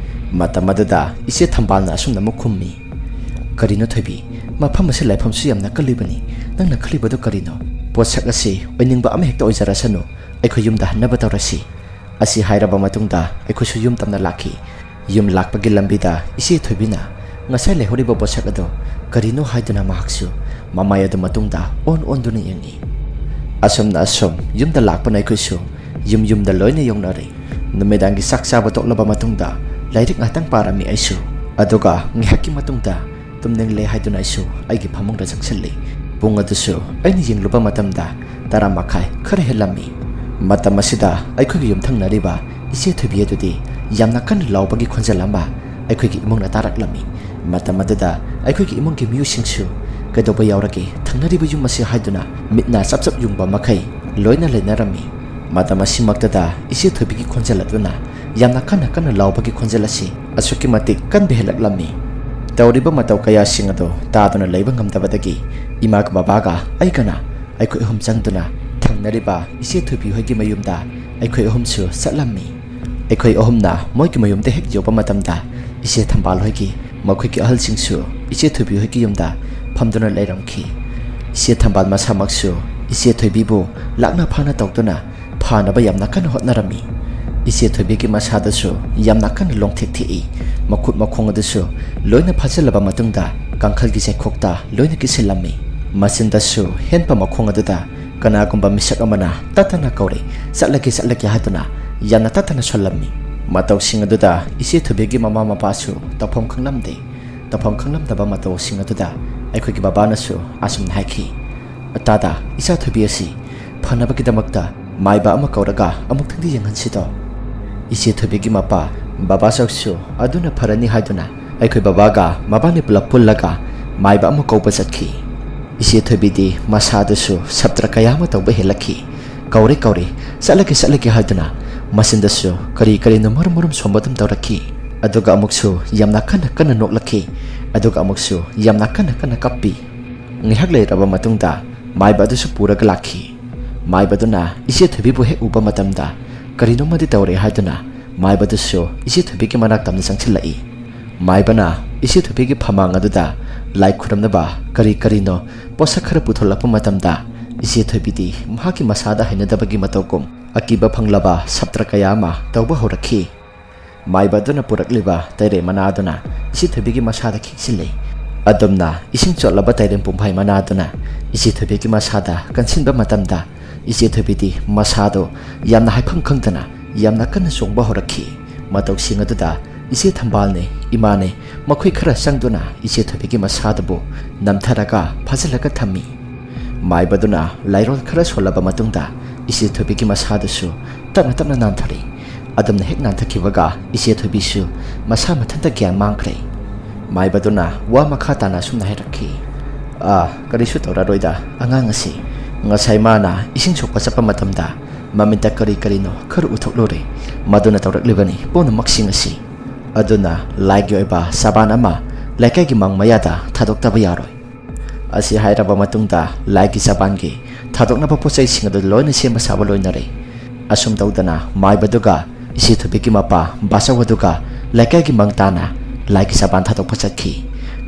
ꯃꯇꯝ ꯑꯗꯨꯗ ꯏꯆꯦ ꯊꯝꯕꯥꯜꯅ ꯑꯁꯨꯝꯅ ꯑꯃꯨꯛ ꯈꯨꯝꯃꯤ, "ꯀꯔꯤꯅꯣ ꯊꯣꯏꯕꯤ? ꯃꯐꯝ ꯑꯁꯤ ꯂꯥꯏꯐꯝꯁꯨ ꯌꯥꯝꯅ ꯀꯜꯂꯤꯕꯅꯤ꯫ ꯅꯪꯅ ꯈꯜꯂꯤꯕꯗꯨ ꯀꯔꯤꯅꯣ? ꯄꯣꯠꯁꯛ ꯑꯁꯤ ꯑꯣꯏꯅꯤꯡꯕ ꯑꯃ ꯍꯦꯛꯇ ꯑꯣꯏꯖꯔꯁꯅꯨ꯫ ꯑꯩꯈꯣꯏ ꯌꯨꯝꯗ ꯍꯟꯅꯕ ꯇꯧꯔꯁꯤ꯫" ꯑꯁꯤ ꯍꯥꯏꯔꯕ ꯃꯇꯨꯡꯗ ꯑꯩꯈꯣꯏꯁꯨ ꯌꯨꯝ ꯇꯝꯅ ꯂꯥꯛꯈꯤ꯫ ꯌꯨꯝ ꯂꯥꯛꯄꯒꯤ ꯂꯝꯕꯤꯗ ꯏꯆꯦ ꯊꯣꯏꯕꯤꯅ ꯉꯁꯥꯏ ꯂꯩꯍꯧꯔꯤꯕ ꯄꯣꯠꯁꯛ ꯑꯗꯨ ꯀꯔꯤꯅꯣ ꯍꯥꯏꯗꯨꯅ ꯃꯍꯥꯛꯁꯨ ꯃꯃꯥꯏ ꯑꯗꯨ ꯃꯇꯨꯡꯗ ꯑꯣꯟ ꯑꯣꯟꯗꯨꯅ ꯌꯦꯡꯏ꯫ ꯑꯁꯨꯝꯅ ꯑꯁꯨꯝ ꯌꯨꯝꯗ ꯂꯥꯛꯄꯅ ꯑꯩꯈꯣꯏꯁꯨ ꯌꯨꯝ ꯌꯨꯝꯗ ꯂꯣꯏꯅ ꯌꯧꯅꯔꯦ꯫ ꯅꯨꯃꯤꯗꯥꯡꯒꯤ ꯆꯥꯛ ꯆꯥꯕ ꯇꯣꯛꯂꯕ ꯃꯇꯨꯡꯗ ꯂꯥꯏꯔꯤꯛ ꯉꯥꯛꯇꯪ ꯄꯥꯔꯝꯃꯤ ꯑꯩꯁꯨ꯫ ꯑꯗꯨꯒ ꯉꯥꯏꯍꯥꯛꯀꯤ ꯃꯇꯨꯡꯗ ꯇꯨꯝꯅꯤꯡꯂꯦ ꯍꯥꯏꯗꯨꯅ ꯑꯩꯁꯨ ꯑꯩꯒꯤ ꯐꯃꯨꯡꯗ ꯆꯪꯁꯤꯜꯂꯤ꯫ ꯄꯨꯡ ꯑꯗꯨꯁꯨ ꯑꯩꯅ ꯌꯦꯡꯂꯨꯕ ꯃꯇꯝꯗ ꯇꯔꯥ ꯃꯈꯥꯏ ꯈꯔ ꯍꯦꯜꯂꯝꯃꯤ꯫ ꯃꯇꯝ ꯑꯁꯤꯗ ꯑꯩꯈꯣꯏꯒꯤ ꯌꯨꯝꯊꯪꯅꯔꯤꯕ ꯏꯆꯦ ꯊꯣꯏꯕꯤ ꯑꯗꯨꯗꯤ ꯌꯥꯝꯅ ꯀꯟꯅ ꯂꯥꯎꯕꯒꯤ ꯈꯣꯟꯖꯦꯜ ꯑꯃ ꯑꯩꯈꯣꯏꯒꯤ ꯏꯃꯨꯡꯅ ꯇꯥꯔꯛꯂꯝꯃꯤ꯫ ꯃꯇꯝ ꯑꯗꯨꯗ ꯑꯩꯈꯣꯏꯒꯤ ꯏꯃꯨꯡꯒꯤ ꯃꯤꯑꯣꯏꯁꯤꯡꯁꯨ "ꯀꯩꯗꯧꯕ ꯌꯥꯎꯔꯒꯦ ꯊꯪꯅꯔꯤꯕ ꯌꯨꯝ ꯑꯁꯤ?" ꯍꯥꯏꯗꯨꯅ ꯃꯤꯠꯅ ꯆꯞ ꯆꯞ ꯌꯨꯡꯕ ꯃꯈꯩ ꯂꯣꯏꯅ ꯂꯩꯅꯔꯝꯃꯤ꯫ ꯃꯇꯝ ꯑꯁꯤꯃꯛꯇꯗ ꯏꯆꯦ ꯊꯣꯏꯕꯤꯒꯤ ꯈꯣꯟꯖꯦꯜ ꯑꯗꯨꯅ ꯌꯥꯝꯅ ꯀꯟꯅ ꯀꯟꯅ ꯂꯥꯎꯕꯒꯤ ꯈꯣꯟꯖꯦꯜ ꯑꯁꯤ ꯑꯁꯨꯛꯀꯤ ꯃꯇꯤꯛ ꯀꯟꯕ ꯍꯦꯜꯂꯛꯂꯝꯃꯤ꯫ ꯇꯧꯔꯤꯕ ꯃꯇꯧ ꯀꯌꯥꯁꯤꯡ ꯑꯗꯨ ꯇꯥꯗꯨꯅ ꯂꯩꯕ ꯉꯝꯗꯕꯗꯒꯤ ꯏꯃꯥꯒ ꯕꯕꯥꯒ ꯑꯩꯒꯅ ꯑꯩꯈꯣꯏ ꯑꯍꯨꯝ ꯆꯪꯗꯨꯅ ꯊꯪꯅꯔꯤꯕ ꯏꯆꯦ ꯊꯣꯏꯕꯤ ꯍꯣꯏꯒꯤ ꯃꯌꯨꯝꯗ ꯑꯩꯈꯣꯏ ꯑꯍꯨꯝꯁꯨ ꯆꯠꯂꯝꯃꯤ꯫ ꯑꯩꯈꯣꯏ ꯑꯍꯨꯝꯅ ꯃꯣꯏꯒꯤ ꯃꯌꯨꯝꯗ ꯍꯦꯛ ꯌꯧꯕ ꯃꯇꯝꯗ ꯏꯆꯦ ꯊꯝꯕꯥꯜ ꯍꯣꯏꯒꯤ ꯃꯈꯣꯏꯒꯤ ꯑꯍꯜꯁꯤꯡꯁꯨ ꯏꯆꯦ ꯊꯣꯏꯕꯤ ꯍꯣꯏꯒꯤ ꯌꯨꯝꯗ ꯐꯝꯗꯨꯅ ꯂꯩꯔꯝꯈꯤ꯫ ꯏꯆꯦ ꯊꯝꯕꯥꯜ ꯃꯁꯥꯃꯛꯁꯨ ꯏꯆꯦ ꯊꯣꯏꯕꯤꯕꯨ ꯂꯥꯛꯅ ꯐꯥꯅ ꯇꯧꯗꯨꯅ ꯐꯥꯅꯕ ꯌꯥꯝꯅ ꯀꯟꯅ ꯍꯣꯠꯅꯔꯝꯃꯤ꯫ ꯏꯆꯦ ꯊꯣꯏꯕꯤꯒꯤ ꯃꯁꯥꯗꯁꯨ ꯌꯥꯝꯅ ꯀꯟꯅ ꯂꯣꯡꯊꯦꯛ ꯊꯦꯛꯏ꯫ ꯃꯈꯨꯠ ꯃꯈꯣꯡ ꯑꯗꯨꯁꯨ ꯂꯣꯏꯅ ꯐꯥꯖꯤꯜꯂꯕ ꯃꯇꯨꯡꯗ ꯀꯥꯡꯈꯜꯒꯤ ꯆꯩꯈꯣꯛꯇ ꯂꯣꯏꯅ ꯀꯤꯁꯤꯜꯂꯝꯃꯤ꯫ ꯃꯆꯤꯟꯗꯁꯨ ꯍꯦꯟꯄ ꯃꯈꯣꯡ ꯑꯗꯨꯗ ꯀꯅꯥꯒꯨꯝꯕ ꯃꯤꯁꯛ ꯑꯃꯅ ꯇꯠꯇꯅ ꯀꯧꯔꯦ, "ꯆꯠꯂꯒꯦ, ꯆꯠꯂꯒꯦ" ꯍꯥꯏꯗꯨꯅ ꯌꯥꯝꯅ ꯇꯠꯇꯅ ꯁꯣꯜꯂꯝꯃꯤ꯫ ꯃꯇꯧꯁꯤꯡ ꯑꯗꯨꯗ ꯏꯆꯦ ꯊꯣꯏꯕꯤꯒꯤ ꯃꯃꯥ ꯃꯄꯥꯁꯨ ꯇꯧꯐꯝ ꯈꯪꯂꯝꯗꯦ꯫ ꯇꯧꯐꯝ ꯈꯪꯂꯝꯗꯕ ꯃꯇꯧꯁꯤꯡ ꯑꯗꯨꯗ ꯑꯩꯈꯣꯏꯒꯤ ꯕꯕꯥꯅꯁꯨ ꯑꯁꯨꯝꯅ ꯍꯥꯏꯈꯤ, "ꯇꯥꯗ, ꯏꯆꯥ ꯊꯣꯏꯕꯤ ꯑꯁꯤ ꯐꯅꯕꯒꯤꯗꯃꯛꯇ ꯃꯥꯏꯕ ꯑꯃ ꯀꯧꯔꯒ ꯑꯃꯨꯛꯇꯪꯗꯤ ꯌꯦꯡꯍꯟꯁꯤꯗꯣ?" ꯏꯆꯦ ꯊꯣꯏꯕꯤꯒꯤ ꯃꯄꯥ ꯕꯕꯥ ꯆꯧꯁꯨ ꯑꯗꯨꯅ ꯐꯔꯅꯤ ꯍꯥꯏꯗꯨꯅ ꯑꯩꯈꯣꯏ ꯕꯕꯥꯒ ꯃꯕꯥꯅꯤ ꯄꯨꯂꯞ ꯄꯨꯜꯂꯒ ꯃꯥꯏꯕ ꯑꯃ ꯀꯧꯕ ꯆꯠꯈꯤ꯫ ꯏꯆꯦ ꯊꯣꯏꯕꯤꯗꯤ ꯃꯁꯥꯗꯁꯨ ꯁꯞꯇ꯭ꯔ ꯀꯌꯥ ꯑꯃ ꯇꯧꯕ ꯍꯦꯜꯂꯛꯈꯤ꯫ "ꯀꯧꯔꯦ, ꯀꯧꯔꯦ, ꯆꯠꯂꯒꯦ, ꯆꯠꯂꯒꯦ" ꯍꯥꯏꯗꯨꯅ ꯃꯆꯤꯟꯗꯁꯨ ꯀꯔꯤ ꯀꯔꯤꯅꯣ ꯃꯔꯨꯝ ꯃꯔꯨꯝ ꯁꯣꯟꯕ ꯑꯗꯨꯝ ꯇꯧꯔꯛꯈꯤ꯫ ꯑꯗꯨꯒ ꯑꯃꯨꯛꯁꯨ ꯌꯥꯝꯅ ꯀꯟꯅ ꯀꯟꯅ ꯅꯣꯛꯂꯛꯈꯤ꯫ ꯑꯗꯨꯒ ꯑꯃꯨꯛꯁꯨ ꯌꯥꯝꯅ ꯀꯟꯅ ꯀꯟꯅ ꯀꯞꯄꯤ꯫ ꯉꯥꯏꯍꯥꯛ ꯂꯩꯔꯕ ꯃꯇꯨꯡꯗ ꯃꯥꯏꯕ ꯑꯗꯨꯁꯨ ꯄꯨꯔꯒ ꯂꯥꯛꯈꯤ꯫ ꯃꯥꯏꯕꯗꯨꯅ ꯏꯆꯦ ꯊꯣꯏꯕꯤꯕꯨ ꯍꯦꯛ ꯎꯕ ꯃꯇꯝꯗ ꯀꯔꯤꯅꯣꯃꯗꯤ ꯇꯧꯔꯦ ꯍꯥꯏꯗꯨꯅ ꯃꯥꯏꯕꯗꯨꯁꯨ ꯏꯆꯦ ꯊꯣꯏꯕꯤꯒꯤ ꯃꯅꯥꯛ ꯇꯝꯅ ꯆꯪꯁꯤꯜꯂꯛꯏ꯫ ꯃꯥꯏꯕꯅ ꯏꯆꯦ ꯊꯣꯏꯕꯤꯒꯤ ꯐꯃꯥꯡ ꯑꯗꯨꯗ ꯂꯥꯏ ꯈꯨꯔꯨꯝꯅꯕ ꯀꯔꯤ ꯀꯔꯤꯅꯣ ꯄꯣꯠꯁꯛ ꯈꯔ ꯄꯨꯊꯣꯛꯂꯛꯄ ꯃꯇꯝꯗ, ꯏꯆꯦ ꯊꯣꯏꯕꯤꯗꯤ ꯃꯍꯥꯛꯀꯤ ꯃꯁꯥꯗ ꯍꯩꯅꯗꯕꯒꯤ ꯃꯇꯧꯒꯨꯝ ꯑꯀꯤꯕ ꯐꯪꯂꯕ ꯁꯞꯇ꯭ꯔ ꯀꯌꯥ ꯑꯃ ꯇꯧꯕ ꯍꯧꯔꯛꯈꯤ꯫ ꯃꯥꯏꯕ ꯑꯗꯨꯅ ꯄꯨꯔꯛꯂꯤꯕ ꯇꯩꯔꯦꯝ ꯃꯅꯥ ꯑꯗꯨꯅ ꯏꯆꯦ ꯊꯣꯏꯕꯤꯒꯤ ꯃꯁꯥꯗ ꯈꯤꯛꯆꯤꯜꯂꯤ꯫ ꯑꯗꯨꯝꯅ ꯏꯁꯤꯡ ꯆꯣꯠꯂꯕ ꯇꯩꯔꯦꯝ ꯄꯨꯝꯐꯥꯏ ꯃꯅꯥ ꯑꯗꯨꯅ ꯏꯆꯦ ꯊꯣꯏꯕꯤꯒꯤ ꯃꯁꯥꯗ ꯀꯟꯁꯤꯟꯕ ꯃꯇꯝꯗ, ꯏꯆꯦ ꯊꯣꯏꯕꯤꯗꯤ ꯃꯁꯥꯗꯣ ꯌꯥꯝꯅ ꯍꯥꯏꯐꯝ ꯈꯪꯗꯅ ꯌꯥꯝꯅ ꯀꯟꯅ ꯆꯣꯡꯕ ꯍꯧꯔꯛꯈꯤ꯫ ꯃꯇꯧꯁꯤꯡ ꯑꯗꯨꯗ ꯏꯆꯦ ꯊꯝꯕꯥꯜꯅꯦ, ꯏꯃꯥꯅꯦ, ꯃꯈꯣꯏ ꯈꯔ ꯆꯪꯗꯨꯅ ꯏꯆꯦ ꯊꯣꯏꯕꯤꯒꯤ ꯃꯁꯥꯗꯨꯕꯨ ꯅꯝꯊꯔꯒ ꯐꯥꯖꯤꯜꯂꯒ ꯊꯝꯃꯤ꯫ ꯃꯥꯏꯕꯗꯨꯅ ꯂꯥꯏꯔꯣꯟ ꯈꯔ ꯁꯣꯜꯂꯕ ꯃꯇꯨꯡꯗ ꯏꯆꯦ ꯊꯣꯏꯕꯤꯒꯤ ꯃꯁꯥꯗꯨꯁꯨ ꯇꯞꯅ ꯇꯞꯅ ꯅꯥꯟꯊꯔꯛꯏ꯫ ꯑꯗꯨꯝꯅ ꯍꯦꯛ ꯅꯥꯟꯊꯈꯤꯕꯒ ꯏꯆꯦ ꯊꯣꯏꯕꯤꯁꯨ ꯃꯁꯥ ꯃꯊꯟꯇ ꯒ꯭ꯌꯥꯟ ꯃꯥꯡꯈ꯭ꯔꯦ꯫ ꯃꯥꯏꯕꯗꯨꯅ ꯋꯥ ꯃꯈꯥ ꯇꯥꯅ ꯑꯁꯨꯝꯅ ꯍꯥꯏꯔꯛꯈꯤ, "ꯑꯥ, ꯀꯔꯤꯁꯨ ꯇꯧꯔꯔꯣꯏꯗ ꯑꯉꯥꯡ ꯑꯁꯤ꯫ ꯉꯁꯥꯏ ꯃꯥꯅ ꯏꯁꯤꯡ ꯁꯣꯛꯄ ꯆꯠꯄ ꯃꯇꯝꯗ ꯃꯃꯤꯠꯇ ꯀꯔꯤ ꯀꯔꯤꯅꯣ ꯈꯔ ꯎꯊꯣꯛꯂꯨꯔꯦ꯫ ꯃꯗꯨꯅ ꯇꯧꯔꯛꯂꯤꯕꯅꯤ ꯄꯨꯝꯅꯃꯛꯁꯤꯡ ꯑꯁꯤ꯫ ꯑꯗꯨꯅ ꯂꯥꯏꯒꯤ ꯑꯣꯏꯕ ꯁꯥꯕꯥꯟ ꯑꯃ ꯂꯩꯀꯥꯏꯒꯤ ꯃꯪ ꯃꯌꯥꯗ ꯊꯥꯗꯣꯛꯇꯕ ꯌꯥꯔꯣꯏ꯫" ꯑꯁꯤ ꯍꯥꯏꯔꯕ ꯃꯇꯨꯡꯗ ꯂꯥꯏꯒꯤ ꯁꯥꯕꯥꯟꯒꯤ ꯊꯥꯗꯣꯛꯅꯕ ꯄꯣꯠ ꯆꯩꯁꯤꯡ ꯑꯗꯨ ꯂꯣꯏꯅ ꯁꯦꯝꯕ ꯁꯥꯕ ꯂꯣꯏꯅꯔꯦ꯫ ꯑꯁꯨꯝ ꯇꯧꯗꯅ ꯃꯥꯏꯕꯗꯨꯒ ꯏꯆꯦ ꯊꯣꯏꯕꯤꯒꯤ ꯃꯄꯥ ꯕꯥꯆꯧ ꯑꯗꯨꯒ ꯂꯩꯀꯥꯏꯒꯤ ꯃꯪ ꯇꯥꯅ ꯂꯥꯏꯒꯤ ꯁꯥꯕꯥꯟ ꯊꯥꯗꯣꯛꯄ ꯆꯠꯈꯤ꯫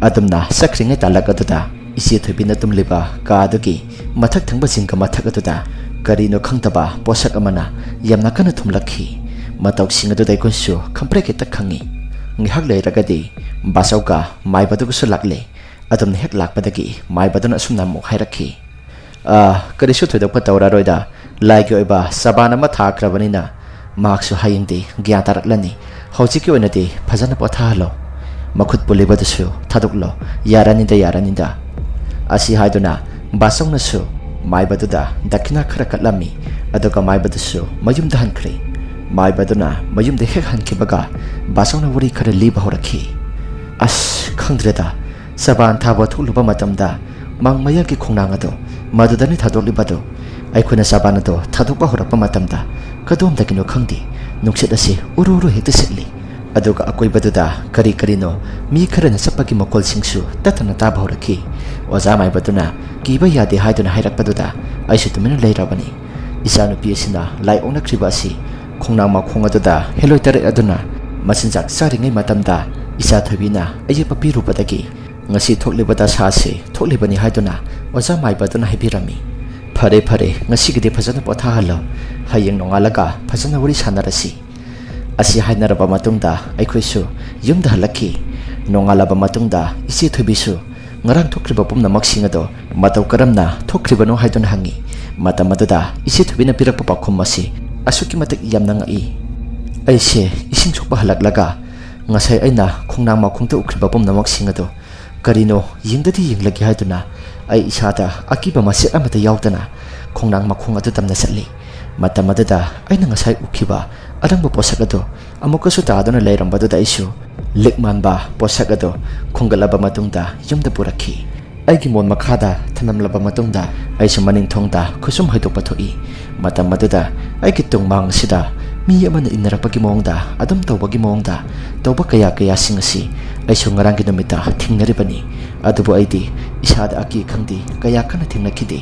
ꯑꯗꯨꯝꯅ ꯆꯠꯈ꯭ꯔꯤꯉꯩ ꯇꯥꯂꯛ ꯑꯗꯨꯗ ꯏꯆꯦ ꯊꯣꯏꯕꯤꯅ ꯇꯨꯝꯂꯤꯕ ꯀꯥ ꯑꯗꯨꯒꯤ ꯃꯊꯛ ꯊꯪꯕ ꯖꯤꯡꯒ ꯃꯊꯛ ꯑꯗꯨꯗ ꯀꯔꯤꯅꯣ ꯈꯪꯗꯕ ꯄꯣꯠꯁꯛ ꯑꯃꯅ ꯌꯥꯝꯅ ꯀꯟꯅ ꯊꯨꯝꯂꯛꯈꯤ꯫ ꯃꯇꯧꯁꯤꯡ ꯑꯗꯨꯗ ꯑꯩꯈꯣꯏꯁꯨ ꯈꯪꯄ꯭ꯔꯦꯛ ꯍꯦꯛꯇ ꯈꯪꯉꯤ꯫ ꯉꯥꯏꯍꯥꯛ ꯂꯩꯔꯒꯗꯤ ꯕꯥꯆꯧꯒ ꯃꯥꯏꯕꯗꯨꯒꯁꯨ ꯂꯥꯛꯂꯦ꯫ ꯑꯗꯨꯝꯅ ꯍꯦꯛ ꯂꯥꯛꯄꯗꯒꯤ ꯃꯥꯏꯕꯗꯨꯅ ꯑꯁꯨꯝꯅ ꯑꯃꯨꯛ ꯍꯥꯏꯔꯛꯈꯤ, "ꯑꯥ, ꯀꯔꯤꯁꯨ ꯊꯣꯏꯗꯣꯛꯄ ꯇꯧꯔꯔꯣꯏꯗ꯫ ꯂꯥꯏꯒꯤ ꯑꯣꯏꯕ ꯁꯥꯕꯥꯟ ꯑꯃ ꯊꯥꯈ꯭ꯔꯕꯅꯤꯅ ꯃꯍꯥꯛꯁꯨ ꯍꯌꯦꯡꯗꯤ ꯒ꯭ꯌꯥꯟ ꯇꯥꯔꯛꯂꯅꯤ꯫ ꯍꯧꯖꯤꯛꯀꯤ ꯑꯣꯏꯅꯗꯤ ꯐꯖꯅ ꯄꯣꯊꯥꯍꯜꯂꯣ꯫ ꯃꯈꯨꯠ ꯄꯨꯜꯂꯤꯕꯗꯨꯁꯨ ꯊꯥꯗꯣꯛꯂꯣ꯫ ꯌꯥꯔꯅꯤꯗ, ꯌꯥꯔꯅꯤꯗ꯫" ꯑꯁꯤ ꯍꯥꯏꯗꯨꯅ ꯕꯥꯆꯧꯅꯁꯨ ꯃꯥꯏꯕꯗꯨꯗ ꯗꯈꯤꯅꯥ ꯈꯔ ꯀꯠꯂꯝꯃꯤ꯫ ꯑꯗꯨꯒ ꯃꯥꯏꯕꯗꯨꯁꯨ ꯃꯌꯨꯝꯗ ꯍꯟꯈ꯭ꯔꯦ꯫ ꯃꯥꯏꯕꯗꯨꯅ ꯃꯌꯨꯝꯗ ꯍꯦꯛ ꯍꯟꯈꯤꯕꯒ ꯕꯥꯆꯧꯅ ꯋꯥꯔꯤ ꯈꯔ ꯂꯤꯕ ꯍꯧꯔꯛꯈꯤ꯫ "ꯑꯁ, ꯈꯪꯗ꯭ꯔꯦꯗ, ꯁꯥꯕꯥꯟ ꯊꯥꯕ ꯊꯣꯛꯂꯨꯕ ꯃꯇꯝꯗ ꯃꯪ ꯃꯌꯥꯒꯤ ꯈꯣꯡꯅꯥꯡ ꯑꯗꯣ ꯃꯗꯨꯗꯅꯤ ꯊꯥꯗꯣꯛꯂꯤꯕꯗꯣ꯫ ꯑꯩꯈꯣꯏꯅ ꯁꯥꯕꯥꯟ ꯑꯗꯣ ꯊꯥꯗꯣꯛꯄ ꯍꯧꯔꯛꯄ ꯃꯇꯝꯗ ꯀꯗꯣꯝꯗꯒꯤꯅꯣ ꯈꯪꯗꯦ, ꯅꯨꯡꯁꯤꯠ ꯑꯁꯤ ꯎꯔꯨ ꯎꯔꯨ ꯍꯦꯛꯇ ꯁꯤꯠꯂꯤ꯫ ꯑꯗꯨꯒ ꯑꯀꯣꯏꯕꯗꯨꯗ ꯀꯔꯤ ꯀꯔꯤꯅꯣ ꯃꯤ ꯈꯔꯅ ꯆꯠꯄꯒꯤ ꯃꯈꯣꯜꯁꯤꯡꯁꯨ ꯇꯠꯇꯅ ꯇꯥꯕ ꯍꯧꯔꯛꯈꯤ꯫ ꯑꯣꯖꯥ ꯃꯥꯏꯕꯗꯨꯅ ꯀꯤꯕ ꯌꯥꯗꯦ ꯍꯥꯏꯗꯨꯅ ꯍꯥꯏꯔꯛꯄꯗꯨꯗ ꯑꯩꯁꯨ ꯇꯨꯃꯤꯟꯅ ꯂꯩꯔꯕꯅꯤ꯫ ꯏꯆꯥꯅꯨꯄꯤ ꯑꯁꯤꯅ ꯂꯥꯏ ꯑꯣꯛꯅꯈ꯭ꯔꯤꯕ ꯑꯁꯤ ꯈꯣꯡꯅꯥꯡ ꯃꯈꯣꯡ ꯑꯗꯨꯗ ꯍꯦꯂꯣꯏ ꯇꯔꯦꯠ ꯑꯗꯨꯅ ꯃꯆꯤꯟꯖꯥꯛ ꯆꯥꯔꯤꯉꯩ ꯃꯇꯝꯗ ꯏꯆꯥ ꯊꯣꯏꯕꯤꯅ ꯑꯌꯦꯠꯄ ꯄꯤꯔꯨꯕꯗꯒꯤ "ꯉꯁꯤ ꯊꯣꯛꯂꯤꯕ ꯗꯁꯥꯁꯤ ꯊꯣꯛꯂꯤꯕꯅꯤ" ꯍꯥꯏꯗꯨꯅ ꯑꯣꯖꯥ ꯃꯥꯏꯕ ꯑꯗꯨꯅ ꯍꯥꯏꯕꯤꯔꯝꯃꯤ꯫ "ꯐꯔꯦ ꯐꯔꯦ, ꯉꯁꯤꯒꯤꯗꯤ ꯐꯖꯅ ꯄꯣꯊꯥꯍꯜꯂꯣ, ꯍꯌꯦꯡ ꯅꯣꯡꯉꯥꯜꯂꯒ ꯐꯖꯅ ꯋꯥꯔꯤ ꯁꯥꯟꯅꯔꯁꯤ" ꯑꯁꯤ ꯍꯥꯏꯅꯔꯕ ꯃꯇꯨꯡꯗ ꯑꯩꯈꯣꯏꯁꯨ ꯌꯨꯝꯗ ꯍꯜꯂꯛꯈꯤ꯫ ꯅꯣꯡꯉꯥꯜꯂꯕ ꯃꯇꯨꯡꯗ ꯏꯆꯦ ꯊꯣꯏꯕꯤꯁꯨ ꯉꯔꯥꯡ ꯊꯣꯛꯈ꯭ꯔꯤꯕ ꯄꯨꯝꯅꯃꯛꯁꯤꯡ ꯑꯗꯣ ꯃꯇꯧ ꯀꯔꯝꯅ ꯊꯣꯛꯈ꯭ꯔꯤꯕꯅꯣ ꯍꯥꯏꯗꯨꯅ ꯍꯪꯉꯤ꯫ ꯃꯇꯝ ꯑꯗꯨꯗ ꯏꯆꯦ ꯊꯣꯏꯕꯤꯅ ꯄꯤꯔꯛꯄ ꯄꯥꯎꯈꯨꯝ ꯑꯁꯤ ꯑꯁꯨꯛꯀꯤ ꯃꯇꯤꯛ ꯌꯥꯝꯅ ꯉꯛꯏ꯫ "ꯑꯩꯁꯦ ꯏꯁꯤꯡ ꯁꯣꯛꯄ ꯍꯜꯂꯛꯂꯒ ꯉꯁꯥꯏ ꯑꯩꯅ ꯈꯣꯡꯅꯥꯡ ꯃꯈꯣꯡꯗ ꯎꯈ꯭ꯔꯤꯕ ꯄꯨꯝꯅꯃꯛꯁꯤꯡ ꯑꯗꯣ ꯀꯔꯤꯅꯣ ꯌꯦꯡꯗꯗꯤ ꯌꯦꯡꯂꯒꯦ ꯍꯥꯏꯗꯨꯅ ꯑꯩ ꯏꯁꯥꯗ ꯑꯀꯤꯕ ꯃꯆꯦꯠ ꯑꯃꯠꯇ ꯌꯥꯎꯗꯅ ꯈꯣꯡꯅꯥꯡ ꯃꯈꯣꯡ ꯑꯗꯨ ꯇꯝꯅ ꯆꯠꯂꯤ꯫ ꯃꯇꯝ ꯑꯗꯨꯗ ꯑꯩꯅ ꯉꯁꯥꯏ ꯎꯈꯤꯕ ꯑꯔꯪꯕ ꯄꯣꯠꯁꯛ ꯑꯗꯨ ꯑꯃꯨꯛꯀꯁꯨ ꯇꯥꯗꯨꯅ ꯂꯩꯔꯝꯕꯗꯨꯗ ꯑꯩꯁꯨ ꯂꯤꯛ ꯃꯥꯟꯕ ꯄꯣꯠꯁꯛ ꯑꯗꯨ ꯈꯣꯝꯒꯠꯂꯕ ꯃꯇꯨꯡꯗ ꯌꯨꯝꯗ ꯄꯨꯔꯛꯈꯤ꯫ ꯑꯩꯒꯤ ꯃꯣꯟ ꯃꯈꯥꯗ ꯊꯅꯝꯂꯕ ꯃꯇꯨꯡꯗ ꯑꯩꯁꯨ ꯃꯅꯤꯡ ꯊꯣꯡꯗ ꯈꯨꯁꯨꯝ ꯍꯩꯗꯣꯛꯄ ꯊꯣꯛꯏ꯫ ꯃꯇꯝ ꯑꯗꯨꯗ ꯑꯩꯒꯤ ꯇꯨꯡꯃꯥꯡ ꯑꯁꯤꯗ ꯃꯤ ꯑꯃꯅ ꯏꯟꯅꯔꯛꯄꯒꯤ ꯃꯑꯣꯡꯗ, ꯑꯗꯨꯝ ꯇꯧꯕꯒꯤ ꯃꯑꯣꯡꯗ ꯇꯧꯕ ꯀꯌꯥ ꯀꯌꯥꯁꯤꯡ ꯑꯁꯤ ꯑꯩꯁꯨ ꯉꯔꯥꯡꯒꯤ ꯅꯨꯃꯤꯠꯇ ꯊꯦꯡꯅꯔꯤꯕꯅꯤ꯫ ꯑꯗꯨꯕꯨ ꯑꯩꯗꯤ ꯏꯁꯥꯗ ꯑꯀꯤ ꯈꯪꯗꯦ ꯀꯌꯥ ꯀꯟꯅ ꯊꯦꯡꯅꯈꯤꯗꯦ꯫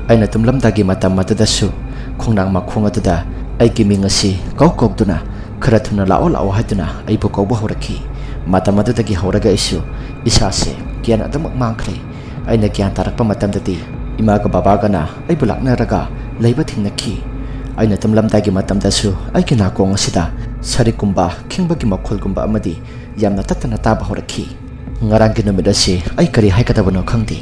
ꯑꯩꯅ ꯇꯨꯝꯂꯝꯗꯥꯏꯒꯤ ꯃꯇꯝ ꯑꯗꯨꯗꯁꯨ ꯈꯣꯡꯅꯥꯡ ꯃꯈꯣꯡ ꯑꯗꯨꯗ ꯑꯩꯒꯤ ꯃꯤꯡ ꯑꯁꯤ ꯀꯧ ꯀꯧꯗꯨꯅ ꯈꯔ ꯊꯨꯅ "ꯂꯥꯛꯑꯣ, ꯂꯥꯛꯑꯣ" ꯍꯥꯏꯗꯨꯅ ꯑꯩꯕꯨ ꯀꯧꯕ ꯍꯧꯔꯛꯈꯤ꯫ ꯃꯇꯝ ꯑꯗꯨꯗꯒꯤ ꯍꯧꯔꯒ ꯑꯩꯁꯨ ꯏꯁꯥꯁꯦ ꯒ꯭ꯌꯥꯟ ꯑꯗꯨꯃꯛ ꯃꯥꯡꯈ꯭ꯔꯦ꯫ ꯑꯩꯅ ꯒ꯭ꯌꯥꯟ ꯇꯥꯔꯛꯄ ꯃꯇꯝꯗꯗꯤ ꯏꯃꯥꯒ ꯕꯕꯥꯒꯅ ꯑꯩꯕꯨ ꯂꯥꯛꯅꯔꯒ ꯂꯩꯕ ꯊꯦꯡꯅꯈꯤ꯫ ꯑꯩꯅ ꯇꯨꯝꯂꯝꯗꯥꯏꯒꯤ ꯃꯇꯝꯗꯁꯨ ꯑꯩꯒꯤ ꯅꯥꯀꯣꯡ ꯑꯁꯤꯗ ꯁꯔꯤꯛꯀꯨꯝꯕ ꯈꯤꯡꯕꯒꯤ ꯃꯈꯣꯜꯒꯨꯝꯕ ꯑꯃꯗꯤ ꯌꯥꯝꯅ ꯇꯠꯇꯅ ꯇꯥꯕ ꯍꯧꯔꯛꯈꯤ꯫ ꯉꯔꯥꯡꯒꯤ ꯅꯨꯃꯤꯠ ꯑꯁꯤ ꯑꯩ ꯀꯔꯤ ꯍꯥꯏꯒꯗꯕꯅꯣ ꯈꯪꯗꯦ꯫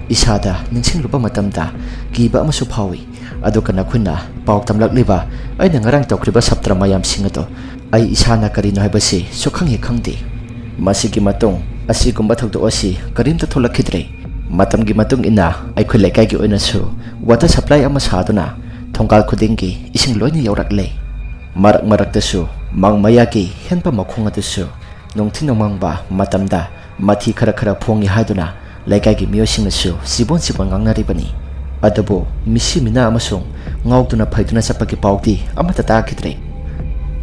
ꯏꯁꯥꯗ ꯅꯤꯡꯁꯤꯡꯂꯨꯕ ꯃꯇꯝꯗ ꯀꯤꯕ ꯑꯃꯁꯨ ꯐꯥꯎꯏ꯫ ꯑꯗꯨꯒ ꯅꯈꯣꯏꯅ ꯄꯥꯎ ꯇꯝꯂꯛꯂꯤꯕ ꯑꯩꯅ ꯉꯔꯥꯡ ꯇꯧꯈ꯭ꯔꯤꯕ ꯁꯥꯇ꯭ꯔ ꯃꯌꯥꯝꯁꯤꯡ ꯑꯗꯣ ꯑꯩ ꯏꯁꯥꯅ ꯀꯔꯤꯅꯣ ꯍꯥꯏꯕꯁꯤ ꯁꯨꯈꯪ ꯍꯦꯛ ꯈꯪꯗꯦ꯫ ꯃꯁꯤꯒꯤ ꯃꯇꯨꯡ ꯑꯁꯤꯒꯨꯝꯕ ꯊꯧꯗꯣꯛ ꯑꯁꯤ ꯀꯔꯤꯝꯇ ꯊꯣꯛꯂꯛꯈꯤꯗ꯭ꯔꯦ꯫ ꯃꯇꯝꯒꯤ ꯃꯇꯨꯡ ꯏꯟꯅ ꯑꯩꯈꯣꯏ ꯂꯩꯀꯥꯏꯒꯤ ꯑꯣꯏꯅꯁꯨ water supply ꯑꯃ ꯁꯥꯗꯨꯅ ꯊꯣꯡꯒꯥꯜ ꯈꯨꯗꯤꯡꯒꯤ ꯏꯁꯤꯡ ꯂꯣꯏꯅ ꯌꯧꯔꯛꯂꯦ꯫ ꯃꯔꯛ ꯃꯔꯛꯇꯁꯨ ꯃꯥꯡ ꯃꯌꯥꯒꯤ ꯍꯦꯟꯄꯝ ꯃꯈꯣꯡ ꯑꯗꯨꯁꯨ ꯅꯨꯡꯊꯤꯜ ꯅꯣꯡꯃꯪꯕ ꯃꯇꯝꯗ ꯃꯊꯤ ꯈꯔ ꯈꯔ ꯐꯣꯡꯏ ꯍꯥꯏꯗꯨꯅ ꯂꯩꯀꯥꯏꯒꯤ ꯃꯤꯑꯣꯏꯁꯤꯡꯅꯁꯨ ꯆꯤꯕꯣꯟ ꯆꯤꯕꯣꯟ ꯉꯥꯡꯅꯔꯤꯕꯅꯤ꯫ ꯑꯗꯨꯕꯨ ꯃꯤꯁꯤ ꯃꯤꯅꯥ ꯑꯃꯁꯨꯡ ꯉꯥꯎꯗꯨꯅ ꯐꯩꯗꯨꯅ ꯆꯠꯄꯒꯤ ꯄꯥꯎꯗꯤ ꯑꯃꯠꯇ ꯇꯥꯈꯤꯗ꯭ꯔꯦ꯫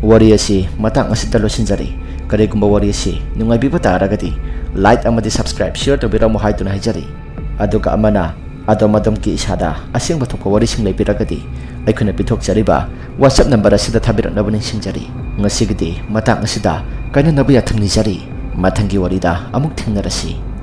ꯋꯥꯔꯤ ꯑꯁꯤ ꯃꯇꯥꯡ ꯑꯁꯤꯗ ꯂꯣꯏꯁꯤꯟꯖꯔꯦ꯫ ꯀꯔꯤꯒꯨꯝꯕ ꯋꯥꯔꯤ ꯑꯁꯤ ꯅꯨꯡꯉꯥꯏꯕꯤꯕ ꯇꯥꯔꯒꯗꯤ like ꯑꯃꯗꯤ subscribe, share ꯇꯧꯕꯤꯔꯝꯃꯨ ꯍꯥꯏꯗꯨꯅ ꯍꯥꯏꯖꯔꯤ꯫ ꯑꯗꯨꯒ ꯑꯃꯅ ꯑꯗꯣꯝ ꯑꯗꯣꯝꯒꯤ ꯏꯁꯥꯗ ꯑꯁꯦꯡꯕ ꯊꯣꯛꯄ ꯋꯥꯔꯤꯁꯤꯡ ꯂꯩꯕꯤꯔꯒꯗꯤ ꯑꯩꯈꯣꯏꯅ ꯄꯤꯊꯣꯛꯆꯔꯤꯕ WhatsApp number ꯑꯁꯤꯗ ꯊꯥꯕꯤꯔꯛꯅꯕ ꯅꯤꯡꯁꯤꯡꯖꯔꯤ꯫ ꯉꯁꯤꯒꯤꯗꯤ ꯃꯇꯥꯡ ꯑꯁꯤꯗ ꯀꯥꯏꯅꯅꯕ ꯌꯥꯊꯪ ꯅꯤꯖꯔꯤ꯫ ꯃꯊꯪꯒꯤ ꯋꯥꯔꯤꯗ ꯑꯃꯨꯛ ꯊꯦꯡꯅꯔꯁꯤ꯫